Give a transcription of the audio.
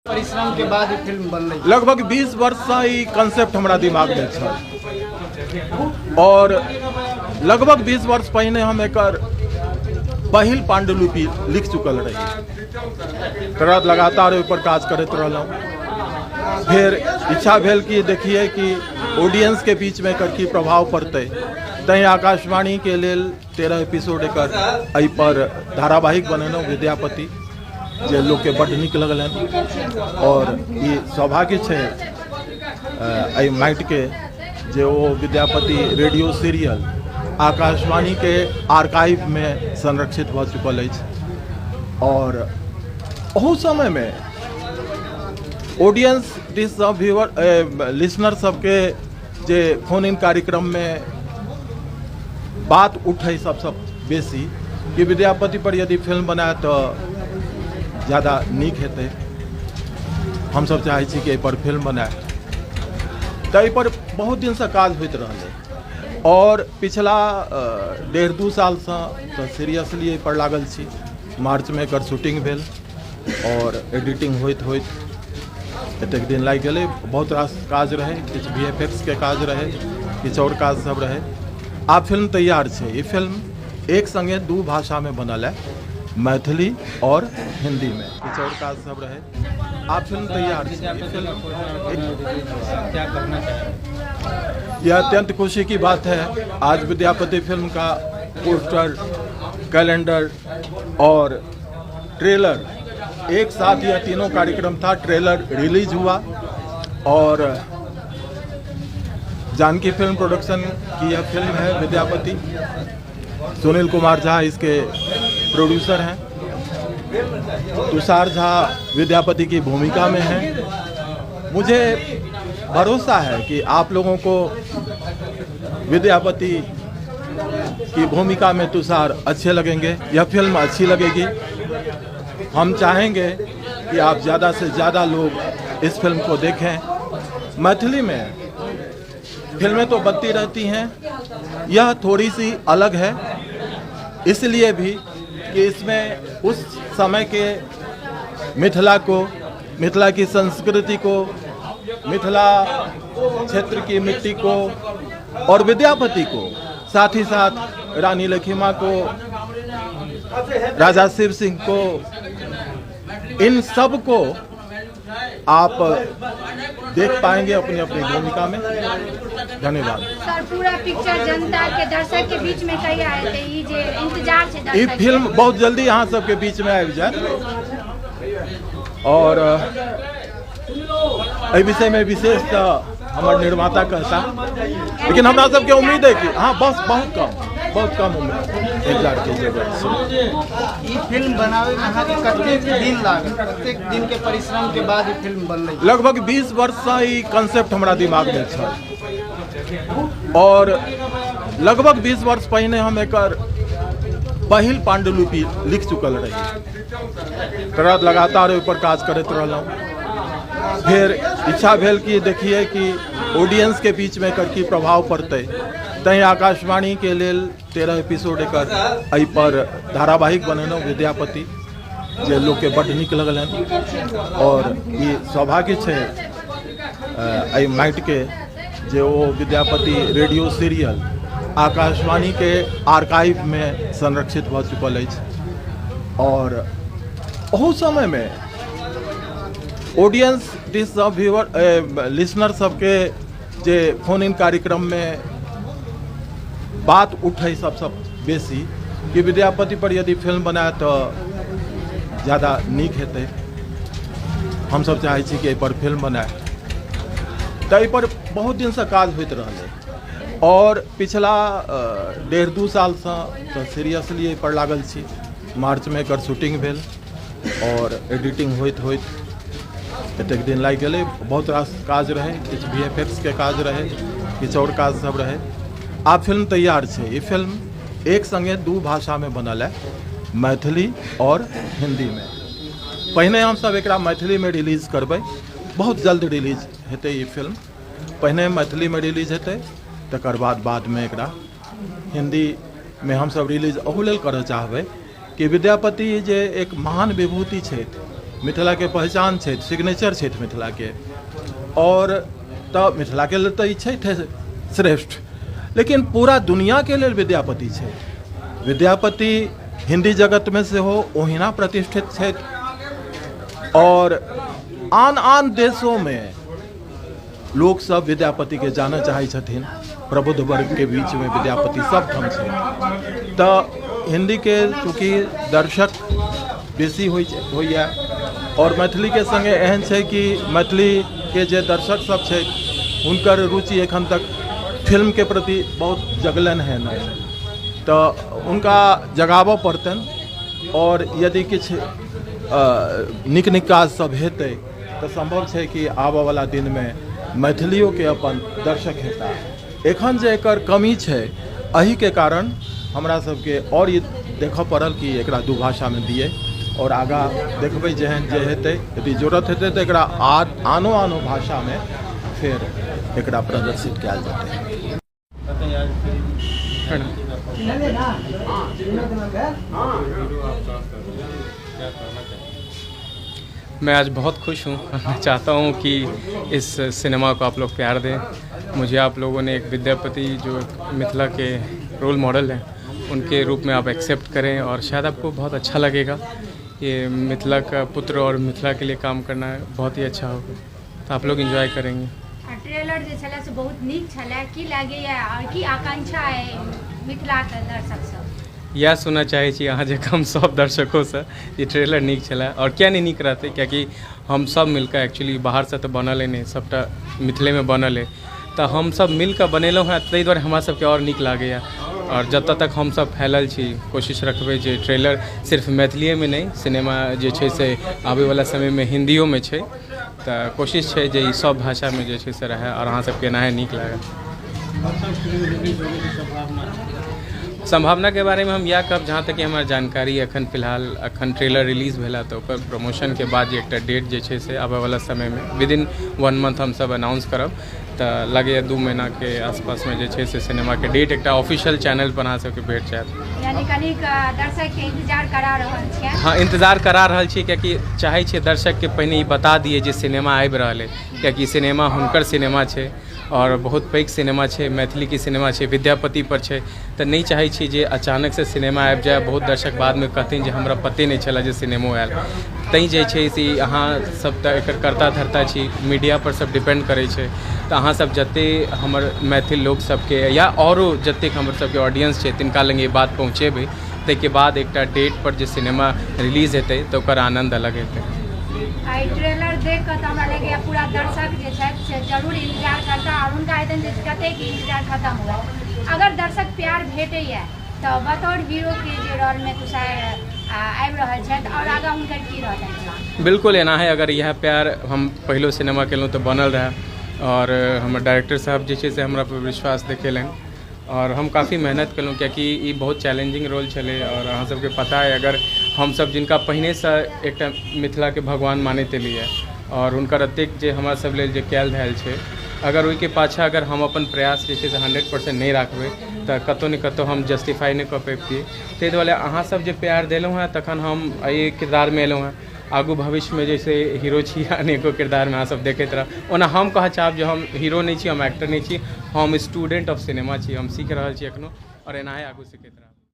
परिश्रम के बाद ई फिल्म बनलै। लगभग 20 वर्षसँ ई कंसेप्ट हमरा दिमागमे छल और लगभग 20 वर्ष पहिने हम एकर पहिल पांडुलिपि लिख चुकल रही। तकर बाद लगातार ओहिपर काज करैत रहलहुँ। फेर इच्छा भेल कि देखिए कि ऑडियंसके बीचमे एकर की प्रभाव पड़तै, तैँ आकाशवाणीके लेल 13 एपिसोड एकर एहिपर धारावाहिक बनेलहुँ विद्यापति, जे लोकके बड्ड नीक लगलनि। और ई सौभाग्य छै एहि माटिके जे ओ विद्यापति रेडियो सीरियल आकाशवाणीके आर्काइवमे संरक्षित भऽ चुकल अछि। और ओहू समयमे ऑडियंस दिससँ व्यूअर लिसनर सबके जे फोन इन कार्यक्रममे बात उठै सबसँ बेसी कि विद्यापति पर यदि फिल्म बनाए तऽ ज़्यादा नीक हेतै, हमसब चाहै छी कि एहिपर फिल्म बनाए। तऽ एहिपर बहुत दिनसँ काज होइत रहलै और पिछला 1.5-2 सालसँ तऽ सीरियसली एहिपर लागल छी। मार्चमे एकर शूटिंग भेल और एडिटिंग होइत होइत एतेक दिन लागि गेलै। बहुत रास काज रहै, किछु वी एफ एक्स के काज रहै, किछु आओर काज सब रहै। आब फिल्म तैयार छै। ई फिल्म एक संगे 2 भाषामे बनल है, मैथिली और हिंदीमे। किछु आओर काज सब रहै। आब फिल्म तैयार छै। ई फिल्म क्या करना चाहेंगे? यह अत्यंत खुशी की बात है। आज विद्यापति फिल्म का पोस्टर, कैलेंडर और ट्रेलर एक साथ, यह तीनों कार्यक्रम था। ट्रेलर रिलीज हुआ और जानकी फिल्म प्रोडक्शन की यह फिल्म है विद्यापति। सुनील कुमार झा इसके प्रोड्यूसर हैं, तुषार झा विद्यापति की भूमिका में हैं। मुझे भरोसा है कि आप लोगों को विद्यापति की भूमिका में तुषार अच्छे लगेंगे, यह फिल्म अच्छी लगेगी। हम चाहेंगे कि आप ज़्यादा से ज़्यादा लोग इस फिल्म को देखें। मैथिली में फिल्में तो बनती रहती हैं, यह थोड़ी सी अलग है इसलिए भी कि इसमें उस समय के मिथिला को, मिथिला की संस्कृति को, मिथिला क्षेत्र की मिट्टी को और विद्यापति को, साथ ही साथ रानी लखिमा को, राजा शिव सिंह को, इन सब को आप देख पाएंगे अपनी अपनी भूमिका में। धन्यवाद। सर, पूरा पिक्चर जनता के दर्शक के बीच में कहिया एतै? ई जे इंतजार छै ई दर्शक के। फिल्म बहुत जल्दी अहाँ सबके बीच में आबि जायत और एहि विषय में विशेष तऽ हमर निर्माता कहता, लेकिन हमरा सबके उम्मीद है कि हाँ बस बहुत कम उम्मीद इंतजार के जरूरत छै। ई फिल्म बनावे में अहाँके कतेक दिन लागल? कतेक दिन के परिश्रम के बाद ई फिल्म बनलै? लगभग 20 वर्षसँ ई कंसेप्ट हमरा दिमागमे छल और लगभग 20 वर्ष पहिने हम एकर पहिल पांडुलिपि लिख चुकल रही। तकर बाद लगातार ओहिपर काज करैत रहलहुँ। फेर इच्छा भेल कि देखिए कि ऑडियंसके बीचमे एकर की प्रभाव पड़तै, तैँ आकाशवाणीके लेल 13 एपिसोड एकर एहिपर धारावाहिक बनेलहुँ विद्यापति, जे लोकके बड्ड नीक लगलनि। और ई सौभाग्य छै एहि माटिके जे ओ विद्यापति रेडियो सीरियल आकाशवाणीके आर्काइवमे संरक्षित भऽ चुकल अछि। और ओहू समयमे ऑडियंस दिससँ व्यूअर लिसनर सबके जे फोन इन कार्यक्रममे बात उठै सबसँ बेसी कि विद्यापति पर यदि फिल्म बनाए तऽ ज़्यादा नीक हेतै, हमसब चाहै छी कि एहिपर फिल्म बनाए। तऽ एहिपर बहुत दिनसँ काज होइत रहलै और पिछला 1.5-2 सालसँ तऽ सीरियसली एहिपर लागल छी। मार्चमे एकर शूटिंग भेल और एडिटिंग होइत होइत एतेक दिन लागि गेलै। बहुत रास काज रहै, किछु वी एफ एक्स के काज रहै, किछु आओर काज सब रहै। आब फिल्म तैयार छै। ई फिल्म एक संगे 2 भाषामे बनल है, मैथिली और हिंदीमे। पहिने हमसब एकरा मैथिलीमे रिलीज करबै, बहुत जल्द रिलीज हेतै ई फिल्म। पहिने मैथिलीमे रिलीज हेतै, तकर बाद बादमे एकरा हिंदीमे हमसब रिलीज अहू लेल करऽ चाहबै कि विद्यापति जे एक महान विभूति छथि मिथिलाके पहचान छथि, सिग्नेचर छथि मिथिलाके, आओर तऽ मिथिलाके लेल तऽ ई छथि श्रेष्ठ, लेकिन पूरा दुनिआके लेल विद्यापति छथि। विद्यापति हिन्दी जगतमे सेहो ओहिना प्रतिष्ठित छथि आओर आन आन देशोमे लोकसभ विद्यापतिके जानऽ चाहै छथिन। प्रबुद्ध वर्गके बीचमे विद्यापति सब ठाम छै। तऽ हिन्दीके चूँकि दर्शक बेसी होइ होइए आओर मैथिलीके सङ्गे एहन छै कि मैथिलीके जे दर्शक सब छै हुनकर रुचि एखन तक फिल्मके प्रति बहुत जगलनि हेँ नहि, तऽ हुनका जगाबऽ पड़तनि। आओर यदि किछु नीक नीक काज सब हेतै तऽ सम्भव छै कि आबऽवला दिनमे मैथिलियोके अपन दर्शक हेता। एखन जे एकर कमी छै एहिके कारण हमरा सबके आओर ई देखऽ पड़ल कि एकरा दू भाषामे दियै आओर आगाँ देखबै जेहन जे हेतै, यदि जरूरत हेतै तऽ एकरा आनो आनो भाषामे फेर एकरा प्रदर्शित कयल जेतै। मैं आज बहुत खुश हूँ। मैं चाहता हूँ कि इस सिनेमा को आप लोग प्यार दें। मुझे आप लोगों ने एक विद्यापति जो मिथिला के रोल मॉडल हैं उनके रूप में आप एक्सेप्ट करें और शायद आपको बहुत अच्छा लगेगा। ये मिथिला का पुत्र और मिथिला के लिए काम करना बहुत ही अच्छा होगा, तो आप लोग इन्जॉय करेंगे। आ ट्रेलर जे छलै से बहुत नीक छलै, की लागैए आओर की आकांक्षा अइ मिथिलाके दर्शकसँ? इएह सुनऽ चाहै छी अहाँ जकाँ हम सब दर्शकोसँ जे ट्रेलर नीक छलै। आओर किया नहि नीक रहतै, कियाकि हम सब मिलकऽ एक्चुअली बाहरसँ तऽ बनल अइ नहि, सबटा मिथिलेमे बनल अइ, तऽ हमसब मिलकऽ बनेलहुँ हेँ, ताहि दुआरे हमरा सबके आओर नीक लागैए। आओर जतऽ तक हमसब फैलल छी कोशिश रखबै जे ट्रेलर सिर्फ मैथिलिएमे नहि, सिनेमा जे छै से आबैवला समयमे हिन्दियोमे छै, तऽ कोशिश छै जे ई सब भाषामे जे छै से रहै आओर अहाँ सबके एनाहे नीक लागै। सम्भावनाके बारेमे हम इएह कहब, जहाँ तक कि हमर जानकारी एखन फिलहाल एखन ट्रेलर रिलीज भेल तऽ ओकर प्रमोशनके बाद जे एकटा डेट जे छै से आबैवला समयमे विदिन 1 मंथ हमसब अनाउंस करब, तऽ लगैए 2 महीनाके आसपासमे जे छै से सिनेमाके डेट एकटा ऑफिशियल चैनलपर अहाँ सबके भेट जायत। यानी कनिक दर्शकके इंतजार करा रहल छियै? हँ, इंतजार करा रहल छियै, कियाकि चाहै छियै दर्शकके पहिने ई बता दियै जे सिनेमा आबि रहल अइ, कियाकि सिनेमा हुनकर सिनेमा छै आओर बहुत पैघ सिनेमा छै, मैथिलीके सिनेमा छै, विद्यापति पर छै, तऽ नहि चाहै छी जे अचानकसँ सिनेमा आबि जाय, बहुत दर्शक बादमे कहथिन जे हमरा पते नहि छलए जे सिनेमो आयल। तैँ जे छै से अहाँ सब तऽ एकर कर्ता धर्ता छी, मीडियापर सब डिपेंड करै छै, तऽ अहाँ सब जतेक हमर मैथिल लोक सबके या आओरो जतेक हमर सबके ऑडियंस छै तिनका लग ई बात पहुँचेबै, ताहिके बाद एकटा डेटपर जे सिनेमा रिलीज हेतै तऽ ओकर आनन्द अलग हेतै। एहि ट्रेलर देख कऽ तऽ हमरा लगैए पूरा दर्शक जे छथि से जरूर इंतजार करता आओर हुनका हेतनि जे कतेक इंतजार खतम हुए। अगर दर्शक प्यार भेटैए तऽ बतौर हीरोके जे रोलमे तुषार आबि रहल छथि आओर आगाँ हुनकर की रहतनि प्लान? बिल्कुल एनाहे अगर इएह प्यार हम पहिलो सिनेमा केलहुँ तऽ बनल रहए आओर हमर डायरेक्टर साहब जे छै से हमरा पर विश्वास देखेलनि आओर हम काफी मेहनत केलहुँ, कियाकि ई बहुत चैलेंजिंग रोल छलै। आओर अहाँ सबके पता अइ, अगर हमसब जिनका पहिनेसँ एकटा मिथिलाके भगवान मानैत एलियै आओर हुनकर एतेक जे हमरा सब लेल जे कयल धयल छै, अगर ओहिके पाछाँ अगर हम अपन प्रयास जे छै से 100% नहि राखबै तऽ कतहु ने कतहु हम जस्टिफाइ नहि कऽ पबितियै। ताहि दुआरे अहाँ सब जे प्यार देलहुँ हेँ तखन हम एहि किरदारमे एलहुँ हेँ। आगू भविष्यमे जे छै हीरो छी, अनेको किरदारमे अहाँ सब देखैत रहब। ओना हम कहऽ चाहब जे हम हीरो नहि छी, हम एक्टर नहि छी, हम स्टूडेंट ऑफ सिनेमा छी, हम सीख रहल छी एखनो आओर एनाहे आगू सीखैत रहब।